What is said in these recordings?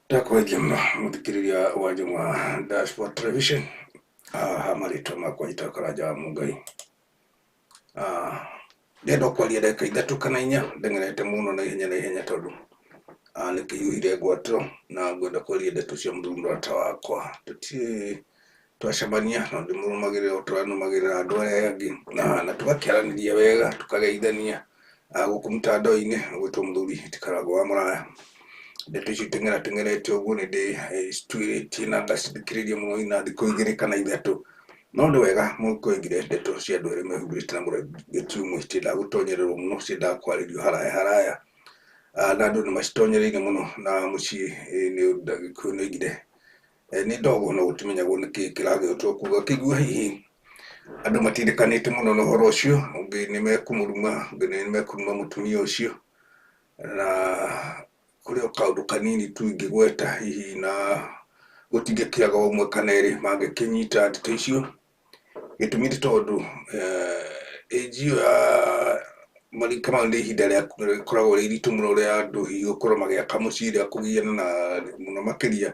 Ndakwendia mũno mũthikĩrĩria wa Njũng'wa Dashboard Television. Haha marĩtwa makwa njĩtagwo Karanja wa Mũngai. Ndĩrenda kwaria ndagĩka 3 kana 4, ndeng'erete mũno na ihenya na ihenya tondũ nĩkĩhiũhire ngwatĩro na ngwenda kwaria ndeto cia mũthuri mũrata wakwa. Tũtirĩ twacemania no ndĩmũrũmagĩrĩra o ta ũrĩa nũmagĩrĩra andũ arĩa angĩ na tũgakĩaranĩria wega, tũkageithania gũkũ mtandao-inĩ ũgwĩtwo mũthuri ti Karangũ wa Mũraya. Ndeto icio iteng'era teng'erete ũguo nĩ ndĩcituĩrĩtie na ngacithikĩrĩria mũno na thikũ 2 kana 3. No nĩ wega mũkoigire ndeto cia andũ erĩ mehumbĩrĩte na mũrengeti ũmwe itiendaga gũtonyererwo mũno, ciendaga kwarĩrio haraya haraya. Na andũ nĩ macitonyereire mũno na mũciĩ nĩ Gĩkũyũ nĩ oigire nĩ ndogo no gũtimenyagwo nĩkĩ kĩragĩotwo kuga. Ngĩigua hihi andũ matindĩkanĩte mũno na ũhoro ũcio, ũngĩ nĩ mekũmũruma, ũngĩ nĩ mekũruma mũtumia ũcio. Na kũrĩ o kaũndũ kanini tu ingĩgweta hihi na gũtingĩkĩaga ũmwe kana erĩ mangĩkĩnyita ndeto icio. Gĩtũmi nĩ tondũ age ĩyo ya marika mau nĩ ihinda rĩkoragwo rĩ iritũ mũno rĩa andũ hihi gũkorwo magĩaka mũciĩ, rĩa kũgiana na mũno makĩria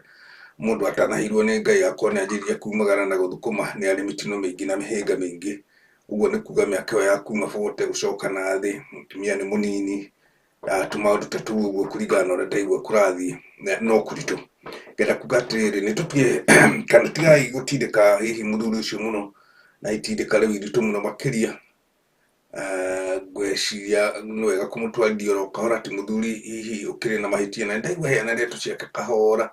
mũndũ atanaheirwo nĩ Ngai akorwo nĩ anjĩrĩria kumagara na gũthũkũma nĩ arĩ mĩtino mĩingĩ na mĩhĩnga mĩingĩ. Ũguo nĩ kuga mĩaka ĩyo ya kuma 40 gũcoka na thĩ, mũtumia nĩ mũnini, tũmaũndũ ta tũu ũguo kũringana na ũrĩa ndaigua kũrathiĩ no kũritũ. Ngenda kuga atĩrĩrĩ, nĩ tũtige kana tigai gũtindĩka hihi mũthuri ũcio mũno na itindĩka rĩu iritũ mũno makĩria. Ngwĩciria nĩ wega kũmũtwarithia oro kahora, ti mũthuri hihi ũkĩrĩ na mahĩtia, na nĩndaigua aheana ndeto ciake kahora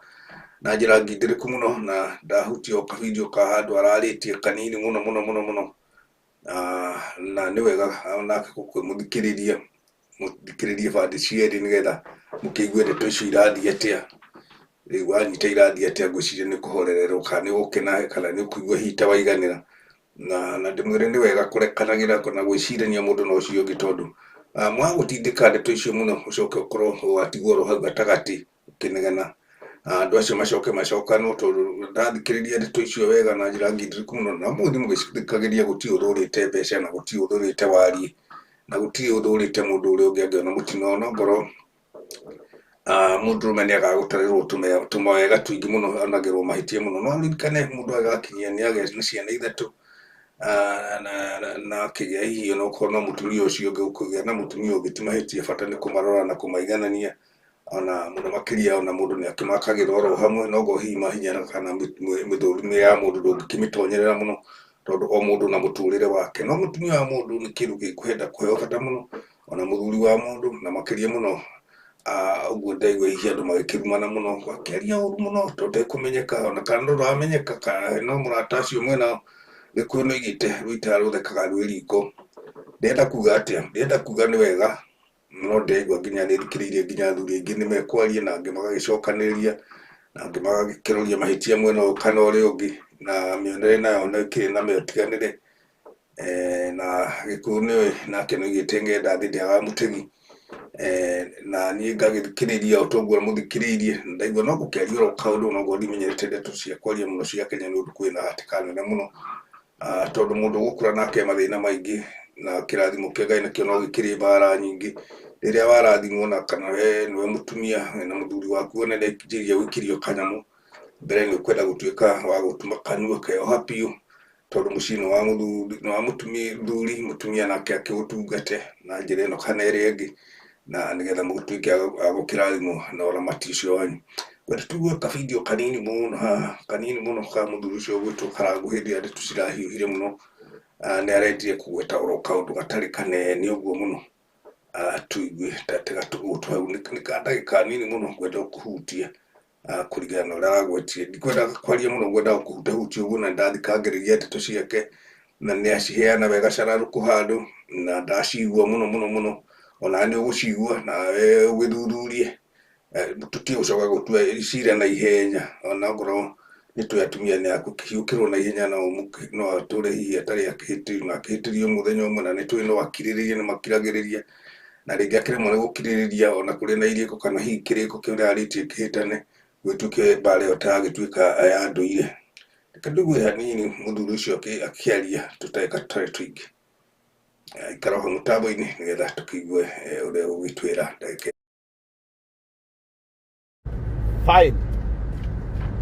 na njĩra ngindĩrĩku mũno, na ndahutia o kabidio ka handũ ararĩtie kanini mũno mũno mũno mũno. Na nĩ wega onake mũthikĩrĩria, mũthikĩrĩrie bandĩ cierĩ nĩgetha mũkĩigue ndeto icio irathiĩ atĩa. Rĩu wanyita irathiĩ atĩa ngwĩciria nĩ ũkũhorererwo kana nĩ ũgũkena kana nĩ ũkũigua hihi ta waiganĩra. Na ndĩmwĩre nĩ wega kũrekanagĩra na gwĩcirania mũndũ na ũcio ũngĩ tondũ mwaga gũtindĩka ndeto icio mũno ũcoke ũkorwo watigwo oro hau gatagatĩ ũkĩnegena. Andũ acio macoke macokanwo tondũ ndathikĩrĩria ndeto icio wega na njĩra ngindĩrĩku mũno, na mũgĩthiĩ mũgĩcithikagĩrĩria gũtirĩ ũthũrĩte mbeca na gũtirĩ ũthũrĩte wariĩ na gũtirĩ ũthũrĩte mũndũ ũrĩa ũngĩ angĩona mũtino onokorwo mũndũrũme nĩ agaga gũtarĩrwo tũmawega tũingĩ mũno, onagĩrwo mahĩtia mũno. No ũririkane mũndũ agakinyia nĩ agĩa na ciana 3 na akĩgĩa hihi onokorwo no mũtumia ũcio ũngĩ, kũgĩa na mũtumia ũngĩ ti mahĩtia, bata nĩ kũmarora na kũmaiganania ona mũno makĩria ona mũndũ nĩ akĩmakagĩra oro hamwe, noguo hihi mahinya kana mĩthũrimũ ya mũndũ ndũngĩkĩmĩtonyerera mũno tondũ o mũndũ na mũtũrĩre wake. No mũtumia wa mũndũ nĩ kĩndũ gĩkwenda kũheo bata mũno, ona mũthuri wa mũndũ na makĩria mũno ũguo ndaigua hihi andũ magĩkĩrumana mũno, makĩaria ũru mũno tondũ ndekũmenyeka ona kana ndũramenyeka kana no mũrata acio mwenao. Gĩkũyũ nĩ oigĩte rũita rũthekaga rwĩ riko. Ndĩrenda kuga atĩa? Ndĩrenda kuga nĩ wega no ndĩraigua nginya nĩ thikĩrĩirie nginya athuri aingĩ nĩ mekwaria na angĩ magagĩcokanĩrĩria na angĩ magagĩkĩroria mahĩtia mwena ũyũ kana ũrĩa ũngĩ, na mĩonere nayo nĩ ĩkĩrĩ na mĩtiganĩre. Na Gĩkũyũ nĩũĩ nake nĩ oigĩte ng'enda thĩ ndĩagaga mũtegi. Na niĩ ngagĩthikĩrĩria o ta ũguo mũthikĩrĩirie, na ndaigua no gũkĩaria oro kaũndũ onokorwo ndimenyerete ndeto cia kwaria mũno cia Kenya nĩ ũndũ kwĩna hatĩka nene mũno. Tondũ mũndũ ũgũkũra nake mathĩna maingĩ na kĩrathimo kĩa Ngai nakĩo no gĩkĩrĩ mbara nyingĩ. Rĩrĩa warathimwo na kana we nĩwe mũtumia wĩna mũthuri waku one nĩ anjĩrĩria gũikĩrio kanyamũ, mbere nĩ ũkwenda gũtuĩka wa gũtuma kanua keoha biũ, tondũ mũciĩ nĩ wa mũthuri, nĩ wa mũthuri, mũtumia nake akĩũtungate na njĩra ĩno kana ĩrĩa ĩngĩ, na nĩgetha mũgĩtuĩke a gũkĩrathimwo na ũramati ũcio wanyu. Ngwenda tũigue kabidio kanini mũno haha, kanini mũno ka mũthuri ũcio ũgwĩtwo Karangũ hĩndĩ ĩrĩa ndeto cirahiũhire mũno, nĩ arendire kũgweta oro kaũndũ gatarĩ kanene ũguo mũno, tũigue ta tega tũgũtũ hau, nĩ ka ndagĩka nini mũno ngwenda kũhutia kũringana na ũrĩa aragwetire. Ndikwenda kwaria mũno ngwendaga kũhutahutia ũguo na nĩndathikagĩrĩria ndeto ciake na nĩ aciheana wega cararũkũ handũ na ndacigua mũno mũno mũno, onawe nĩ ũgũcigua nawe ũgĩthuthurie. Tũtige gũcoka gũtua cira na ihenya onokorwo nĩ tũĩ atumia nĩ akũhiũkĩrwo na ihenya no atũre hihi atarĩ akĩhĩtĩrio na akĩhĩtĩrio mũthenya ũmwe na nĩ tũĩ no akirĩrĩrie nĩ makiragĩrĩria na rĩngĩ akĩremwo nĩ gũkirĩrĩria ona kũrĩ na irĩko kana hihi kĩrĩko kĩrĩa arĩtie kĩhĩtane gũtuĩke mbara ĩyo ta yagĩtuĩka ya ndũire. Reke tũigue hanini mũthuri ũcio akĩaria tũtagĩka tũtarĩ tũingĩ. Ikara hau mũtambo-inĩ nĩgetha tũkĩigue ũrĩa ũgũgĩtwĩra ndagĩka. Fine.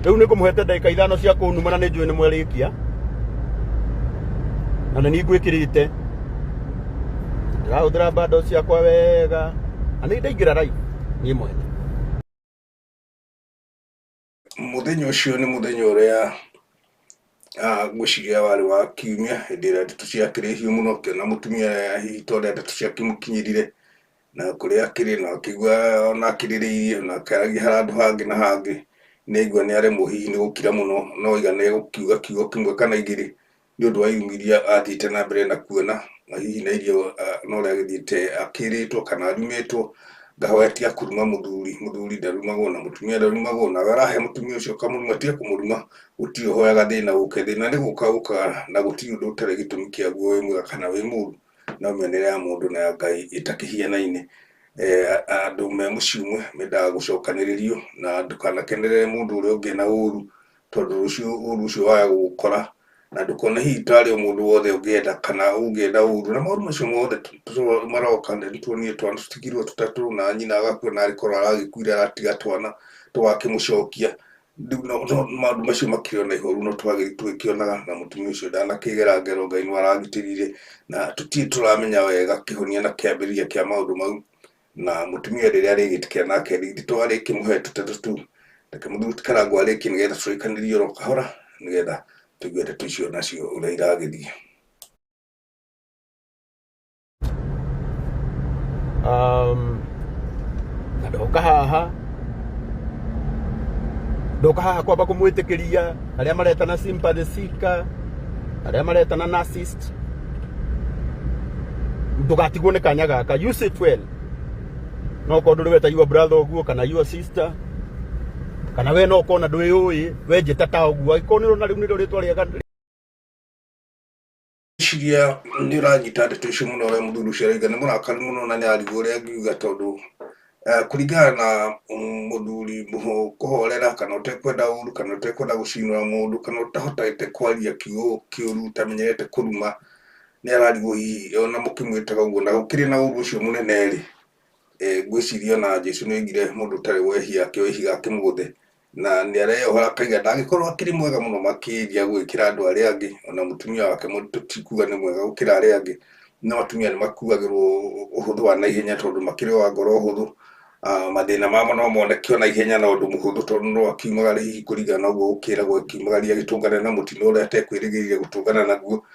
Rĩu nĩ ngũmũhete ndagĩka 5 cia kũnuma na nĩ njũĩ nĩ mwarĩkia. Na nĩ niĩ ngwĩkĩrĩte. Ndĩrahũthĩra bundles ciakwa wega. Na nĩ ndaingĩra live niĩ mwene. Mũthenya ũcio nĩ mũthenya ũrĩa ngwĩciria warĩ wa kiumia, hĩndĩ ĩrĩa ndeto ciakĩrĩ hiũ mũno, ũkĩona mũtumia hihi ta ũrĩa ndeto ciakĩmũkinyĩrire na kũrĩa akĩrĩ, na akĩigua ona akirĩrĩirie, ona akĩaragia handũ hangĩ na hangĩ, nĩ aigua nĩ aremwo hihi nĩ gũkira mũno, no aiga nĩ egũkiuga kiugo kĩmwe kana igĩrĩ nĩ ũndũ wa irumi iria athiĩte na mbere na kuona, na hihi na irio na ũrĩa agĩthiĩte akĩrĩtwo kana arumĩtwo. Ngahoya tiga kũruma mũthuri, mũthuri ndarumagwo na mũtumia ndarumagwo, nawe ũrahe mũtumia ũcio ũkamũruma, tiga kũmũruma, gũtirĩ ũhoyaga thĩna ũke, thĩna nĩ gũka ũkaga na gũtirĩ ũndũ ũtarĩ gĩtũmi kĩaguo wĩ mwega kana wĩ mũũru, no mĩonere ya mũndũ na ya Ngai ĩtakĩhianaine. Andũ me mũciĩ ũmwe mendaga gũcokanĩrĩrio na ndũkanakenerere mũndũ ũrĩa ũngĩ na ũru, tondũ rũciũ ũru ũcio waya gũgũkora, na ndũkone hihi tarĩ o mũndũ wothe ũngĩenda kana ũngĩenda ũru, na maũndũ macio mothe maroka nĩ tuonire twana tũtigirwo tũtatũ na nyina agakua na arĩkorwo aragĩkuire aratiga twana tũgakĩmũcokia. Rĩu no maũndũ macio makĩrĩ ona ihoru no twagĩrĩirwo tũgĩkĩonaga, na mũtumia ũcio ndanakĩgera ngero, Ngai nĩwe aragitĩrire, na tũtirĩ tũramenya wega kĩhonia na kĩambĩrĩria kĩa maũndũ mau, na mũtumia rĩrĩa arĩgĩtĩkĩra nake rĩngĩ to arĩkĩmũhe tũteto tũu, reke mũthuri ti Karangũ arĩkie nĩgetha tũrĩkanĩrie oro kahora nĩgetha tũigue ndeto icio nacio ũrĩa iragĩthiĩ. Na ndoka haha kwamba kũmwĩtĩkĩria arĩa maretana sympathy seeker, arĩa maretana narcissist, ndũgatigwo nĩ kanya gaka, use it well. No korwo ndũrĩ weta your brother ũguo kana your sister, kana we no ũkorwo na ndwĩyũĩ, we njĩta ta ũguo, angĩkorwo nĩ ũrona rĩu nĩrĩo rĩtwa rĩega. Ngwĩciria nĩ ũranyita ndeto icio mũno ũrĩa mũthuri ũcio arauga, nĩ mũrakaru mũno na nĩ ararigwo ũrĩa angiuga tondũ kũringana na mũthuri kũhorera kana ũtekwenda ũru kana ũtekwenda gũcinũra mũndũ kana ũtahotete kwaria kiugo kĩũru ũtamenyerete kũruma, nĩ ararigwo hihi ona mũkĩmwĩtaga ũguo na gũkĩrĩ na ũru ũcio mũnene rĩ, ngwĩciria ona Jesũ nĩ oigire mũndũ ũtarĩ wehia akĩoya ihiga akĩmũgũthe, na nĩ areyohora akaiga ndangĩkorwo akĩrĩ mwega mũno makĩria gũgĩkĩra andũ arĩa angĩ, ona mũtumia wake tũtikuga nĩ mwega gũkĩra arĩa angĩ, no atumia nĩ makuagĩrwo ũhũthũ wa naihenya tondũ makĩrĩ wa ngoro hũthũ, mathĩna mamo no moneke ona ihenya na ũndũ mũhũthũ tondũ no akiumagare hihi kũringana na ũguo gũkĩragwo akiumagaria agĩtũngana na mũtino ũrĩa atekwĩrĩgĩrĩire gũtũngana naguo.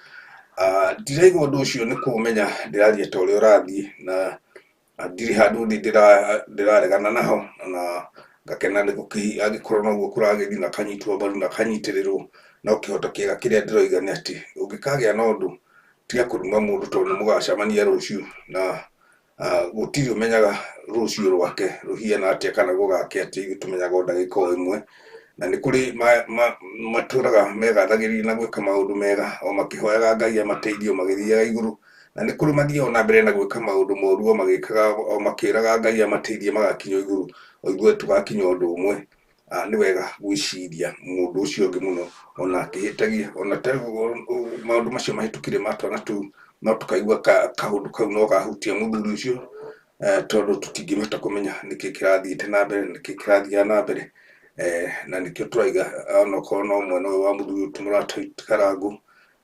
Ndiraigua ũndũ ũcio nĩ kũũmenya ndĩraria ta ũrĩa ũrathiĩ na ndirĩ handũ ndĩ ndĩraregana naho, na ngakena nĩ angĩkorwo noguo kũragĩthiĩ na kanyitwo mbaru na kanyitĩrĩrwo, no kĩhoto kĩega kĩrĩa ndĩroiga nĩ atĩ ũngĩkagĩa na ũndũ tiga kũruma mũndũ tondũ nĩ mũgacemania rũciũ, na gũtirĩ ũmenyaga rũciũ rwake rũhiana atĩa kana gũgakĩa atĩa, ithuĩ tũmenyaga o ndagĩka o ĩmwe, na nĩ kũrĩ matũraga megathagĩrĩria na gwĩka maũndũ mega o makĩhoyaga Ngai amateithie o magĩthiaga igũrũ, na nĩ kũrĩ mathiaga na mbere na gwĩka maũndũ moru o magĩkaga o makĩraga Ngai amateithie magakinya igũrũ, o ithuĩ tũgakinya ũndũ ũmwe. Nĩ wega gwĩciria mũndũ ũcio ũngĩ mũno ona akĩhĩtagia, ona ta maũndũ macio mahĩtũkire ma twana tũu, no tũkaigua kaũndũ kau no kahutia mũthuri ũcio, tondũ tũtingĩhota kũmenya nĩkĩ kĩrathiĩte na mbere, nĩkĩ kĩrathiaga na mbere, na nĩkĩo tũraiga onokorwo no mwena ũyũ wa mũthuri ũyũ tũmũrata Karangũ,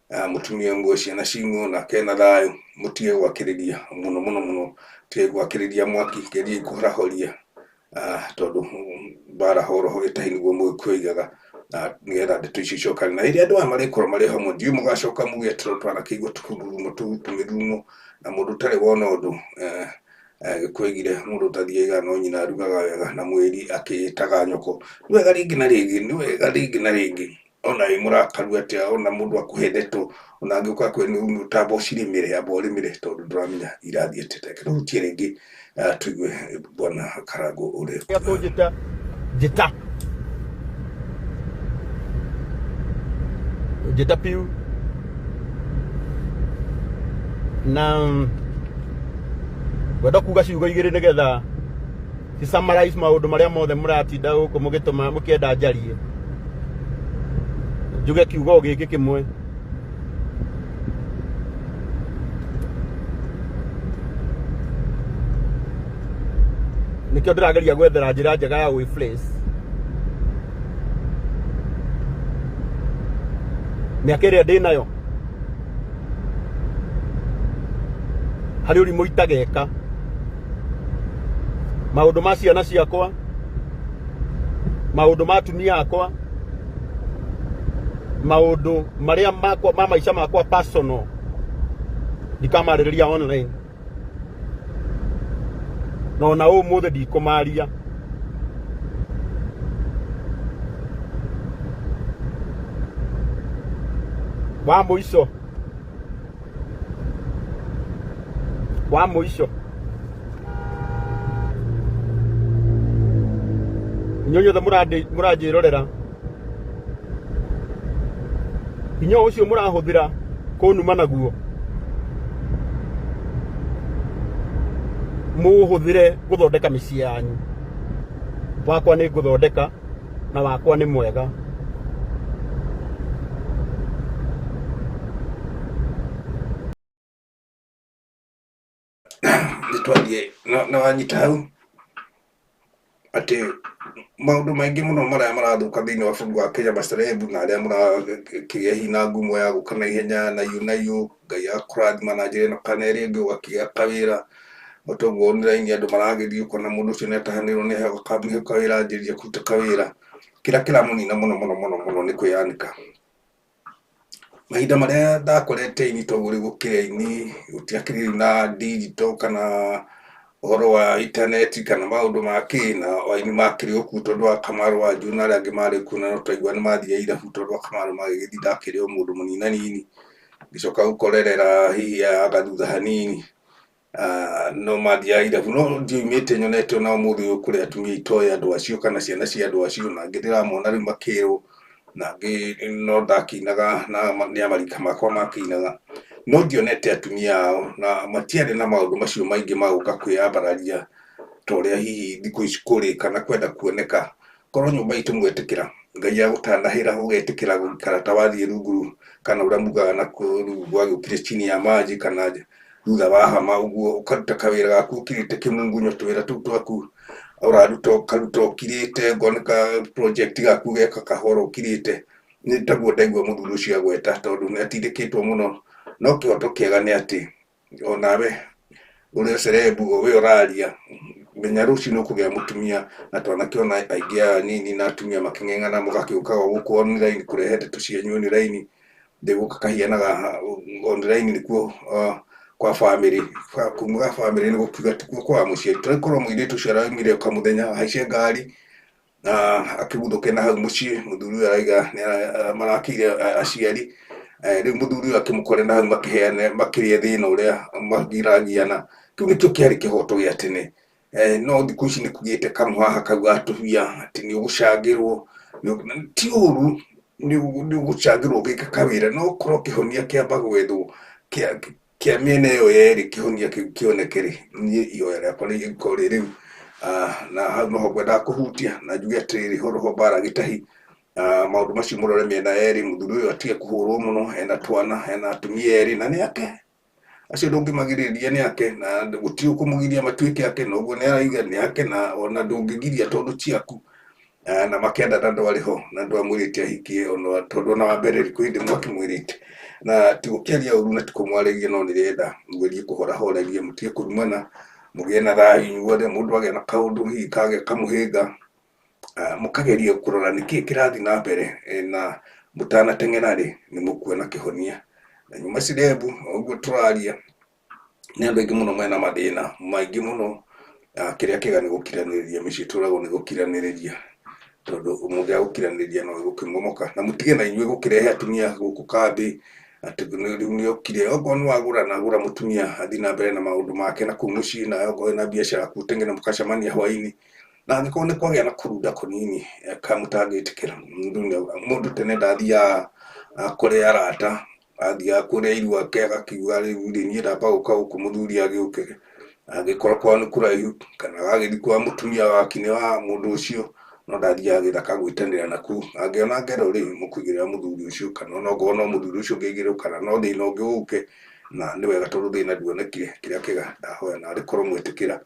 mũtumia ũmwe ciana cing'o nake ena thayũ, mũtige gwakĩrĩria mũno mũno mũno, mũtige gwakĩrĩria mwaki, geriai kũhorahoria, tondũ mbara horoho ĩtahi nĩguo mũgĩkũyũ oigaga, nĩgetha ndeto icio icokane. Na rĩrĩa andũ aya marĩkorwo marĩ hamwe, ndiũĩ mũgacoka muge atĩ twanakĩigua tũrurumo tũu tũmĩrurumo, na mũndũ ũtarĩ wona ũndũ, Gĩkũyũ oigire mũndũ ũtathiaga no nyina arugaga wega na mwĩri akĩĩtaga nyoko. Nĩ wega rĩngĩ na rĩngĩ, nĩ wega rĩngĩ na rĩngĩ ona wĩ mũrakaru atĩa, ona mũndũ akũhe ndeto, ona angĩũka akwĩre nĩ ũtamba ũcirĩmĩre, amba ũrĩmĩre tondũ ndũramenya irathiĩ atĩa. Reke tũhutie rĩngĩ tũigue bwana Karangũ ũrĩa kũnjĩta njĩta njĩta piu na ngwenda kuga ciugo igĩrĩ nĩgetha ci summarize maũndũ marĩa mothe mũratinda gũkũ mũgĩtũma mũkĩenda njarie, njuge kiugo gĩkĩ kĩmwe. Nĩkĩo ndĩrageria gwethera njĩra njega ya gwĩ place. Mĩaka ĩrĩa ndĩ nayo harĩ ũrimũ itageka. Maũndũ ma ciana ciakwa, maũndũ ma atumia akwa, maũndũ marĩa makwa ma maica makwa personal ndikamarĩrĩria online. Na ona ũmũthĩ ndikũmaria. Wa mũico, wa mũico, inyuĩ inyuothe mũranjĩrorera, hinya ũcio mũrahũthĩra kũnuma naguo mũũhũthĩre gũthondeka mĩciĩ yanyu. Wakwa nĩ ngũthondeka na wakwa nĩ mwega. Nĩ twathiĩ na wanyita hau atĩ maũndũ maingĩ mũno marĩa marathũka thĩinĩ wa bũrũri wa Kenya, macerebu na arĩa mũrakĩgĩa hihi na ngumo ya gũka na ihenya na iũ na iũ, Ngai akũrathima na njĩra ĩno kana ĩrĩa ĩngĩ ũgakĩgĩa kawĩra. O toguo online andũ maragĩthiĩ ũkona mũndũ ũcio nĩatahanĩrwo nĩaheo kawĩra anjĩrĩria kũruta kawĩra. Kĩrĩa kĩramũnina mũno mũno mũno mũno nĩ kwĩyanĩka. Mahinda marĩa ndakorete ini toguo rĩu gũkĩrĩ aini, gũtiakĩrĩ rĩu na digital kana ũhoro wa intaneti kana maũndũ ma kĩ, na aini makĩrĩ o kuo tondũ wa Kamaru wa Njũ na arĩa angĩ marĩ kuo, na no twaigua nĩ mathiaga irabu tondũ wa Kamaru magĩgĩthiĩ ndakĩrĩ o mũndũ mũninanini. Ngĩcoka gũkorerera hihi anga thutha hanini, no mathiaga irabu, no ndioimĩte nyonete ona ũmũthĩ ũyũ kũrĩ atumia itoĩ andũ acio kana ciana cia andũ acio, na angĩ ndĩramona rĩu makĩrwo, na angĩ no ndakĩinaga na nĩ a marika makwa makĩinaga, no ndionete atumia ao na matiarĩ na maũndũ macio maingĩ ma gũka kwĩyambararia ta ũrĩa hihi thikũ ici kũrĩ kana kwenda kuoneka. Korwo nyũmba itũ mwetĩkĩra Ngai agũtanahĩra ũgetĩkĩra gũikara ta wathiĩ rungu kana ũrĩa mugaga na rungu gwagĩũkire chini ya maji kana thutha wa hama ũguo, ũkaruta kawĩra gaku ũkirĩte kĩmungunyo, tũwĩra tũu twaku ũraruta ũkaruta ũkirĩte, ngoneka project gaku geka kahora ũkirĩte. Nĩ taguo ndaigua mũthuri ũcio agweta tondũ nĩ atindĩkĩtwo mũno. No kĩhoto kĩega nĩ atĩ onawe ũrĩa cerebu we ũraria, menya rũciũ nĩ ũkũgĩa mũtumia na twanakĩona aingĩ aya anini na atumia makĩng'eng'ana mũgakĩũkaga gũkũ online kũrehe ndeto cianyu online, ndĩgũka kahianaga online nĩkuo kwa family, kumaga family nĩ gũkiuga tikuo kwa mũciari. Tũrĩkorwo mũirĩtu ũcio araumire kamũthenya ahaice ngari na akĩguthũke na hau mũciĩ, mũthuri ũyũ araiga marakĩire aciari. Rĩu mũthuri ũyũ akĩmũkore na hau makĩheane makĩrĩe thĩna ũrĩa magiragiana. Kĩu nĩkĩo kĩarĩ kĩhoto gĩa tene. No thikũ ici nĩ kũgĩte kamũhaha kau gatũhia atĩ nĩ ũgũcangĩrwo, ti ũru nĩ ũgũcangĩrwo ũgĩka kawĩra, no korwo kĩhonia kĩamba gwethwo kĩa mĩena ĩyo yerĩ, kĩhonia kĩu kĩoneke rĩ, niĩ ihoya rĩakwa rĩngĩkorwo rĩ rĩu. Na hau noho ngwendaga kũhutia na njuge atĩrĩrĩ, horo mbara gĩtahi, maũndũ macio mũrore mĩena yerĩ, mũthuri ũyũ atige kũhũrwo mũno, ena twana, ena atumia erĩ na nĩ ake acio ndũngĩmagirĩrĩria nĩ ake, na gũtirĩ ũkũmũgiria matuĩke ake, na ũguo nĩ araiga nĩ ake, na ona ndũngĩgiria tondũ ti aku. Na makĩenda na ndwarĩ ho na ndwamwĩrĩte ahikie ona tondũ ona wa mbere kwĩ hĩndĩ mwakĩmwĩrĩte. Na ti gũkĩaria ũru na ti kũmwarĩria, no nĩrenda mũgerie kũhorahoreria, mũtige kũrumana, mũgĩe na thayũ inyuothe. Mũndũ agĩa na kaũndũ hihi kagĩa kamũhĩnga, mũkageria kũrora nĩkĩĩ kĩrathiĩ na mbere, na mũtanateng'era rĩ nĩ mũkuona kĩhonia. Na nyuma cirebu ũguo tũraria nĩ andũ aingĩ mũno mena mathĩna maingĩ mũno. Kĩrĩa kĩega nĩ gũkiranĩrĩria, mĩciĩ tũragwo nĩ gũkiranĩrĩria, tondũ mũngĩaga gũkiranĩrĩria no ĩgũkĩmomoka. Na mũtige na inyuĩ gũkĩrehe atumia gũkũ kambĩ atĩ rĩu nĩ okire, okorwo nĩ wagũra na gũra mũtumia athiĩ na mbere na maũndũ make na kũu mũciĩ, na okorwo wĩna biacara kũu teng'era mũkacemania hwaĩ-inĩ. Na angĩkorwo nĩ kwagĩa na kũrunda kũnini kamũtangĩtĩkĩra, mũndũ tene ndathiaga kũrĩ arata, athiaga kũrĩ airu ake agakiuga rĩu rĩ niĩ ndamba gũka gũkũ mũthuri agĩũke, angĩkorwo kwao nĩ kũraihu kana agagĩthiĩ kwa mũtumia wake nĩ wa mũndũ ũcio, no ndathiaga gĩthaka gwĩtanĩra na kũu. Angĩona ngero rĩ mũkũigĩrĩra mũthuri ũcio, kana ona okorwo no mũthuri ũcio ũngĩigĩrĩrwo, kana no thĩna ũngĩ ũke, na nĩ wega tondũ thĩna nduonekire. Kĩrĩa kĩega ndahoya narĩ korwo mwetĩkĩra,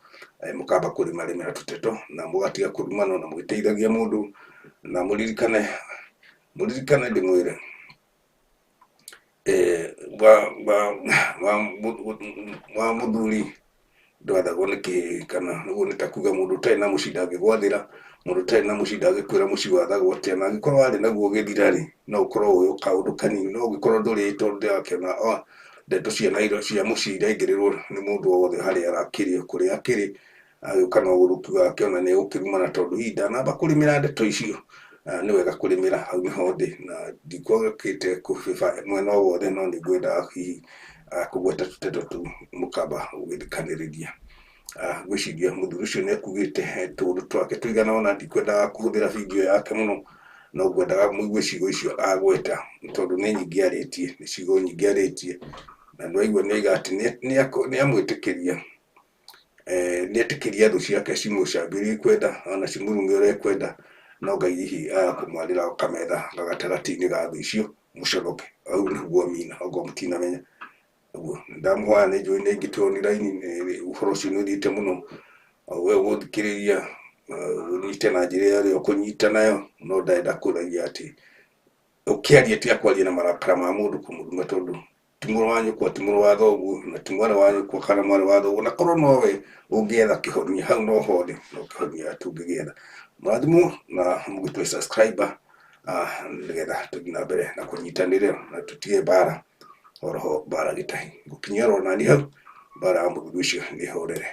mũkamba kũrĩmarĩmĩra tũteto na mũgatiga kũrumana na mũgĩteithagia mũndũ, na mũririkane ndĩmwĩre Wa wa wa wa mũthuri ndwathagwo nĩ kĩhĩĩ, kana ũguo nĩ ta kuga mũndũ ũtarĩ na mũciĩ ndangĩgwathĩra, mũndũ ũtarĩ na mũciĩ ndangĩkwĩra mũciĩ wathagwo atĩa, na angĩkorwo warĩ naguo ũgĩthira rĩ, no ũkorwo ũĩ kaũndũ kanini, no ũngĩkorwo ndũrĩ tondũ ndĩrakĩona ndeto cia na cia mũciĩ iraingĩrĩrwo nĩ mũndũ o wothe harĩa arakĩrĩ, kũrĩa akĩrĩ, agĩũka no gũthũkiuga akĩona nĩ egũkĩrumana tondũ hihi ndanamba kũrĩmĩra ndeto icio. Nĩ wega kũrĩmĩra hau nĩho ndĩ na ndikwagĩte kũbĩba mwena o wothe, no nĩ ngwendaga hihi kũgweta tũteto tũu mũkamba gũgĩthikanĩrĩria. Ngwĩciria mũthuri ũcio nĩ ekugĩte tũũndũ twake tũigana ũna, ndikwendaga kũhũthĩra video yake mũno, no ngwendaga mũigue ciugo icio agweta tondũ nĩ nyingĩ arĩtie, nĩ ciugo nyingĩ arĩtie, na nĩwaigua nĩ oiga atĩ nĩ amwĩtĩkĩria, nĩ etĩkĩria thũ ciake cimũcambie ũrĩa ikwenda ona cimũrume ũrĩa ikwenda, no Ngai hihi agakũmwarĩra kametha gatagatĩ-inĩ ga thũ icio mũconoke. Hau nĩguo amina, okorwo mũtinamenya ũguo. Ndamũhoya nĩ njũĩ nĩ aingĩ twĩ raini, ũhoro ũcio nĩ ũthiĩte mũno, we ũgũthikĩrĩria ũnyite na njĩra ĩrĩa ũkũnyita nayo, no ndarenda kũragia atĩ ũkĩaria tiga kwaria na marakara ma mũndũ kũmũruma, tondũ ti mũrũ wa nyũkwa, ti mũrũ wa thoguo, na ti mwarĩ wa nyũkwa kana mwarĩ wa thoguo, na korwo nowe ũngĩetha kĩhonia hau no ho ndĩ, no kĩhonia tũngĩgĩetha. Mũrathimwo na mũgĩtue subscriber nĩgetha tũthiĩ na mbere na kũnyitanĩra na tũtige mbara oroho mbara gĩtahi. Ngũkinyia oro nani hau, mbara ya mũthuri ũcio nĩ horere.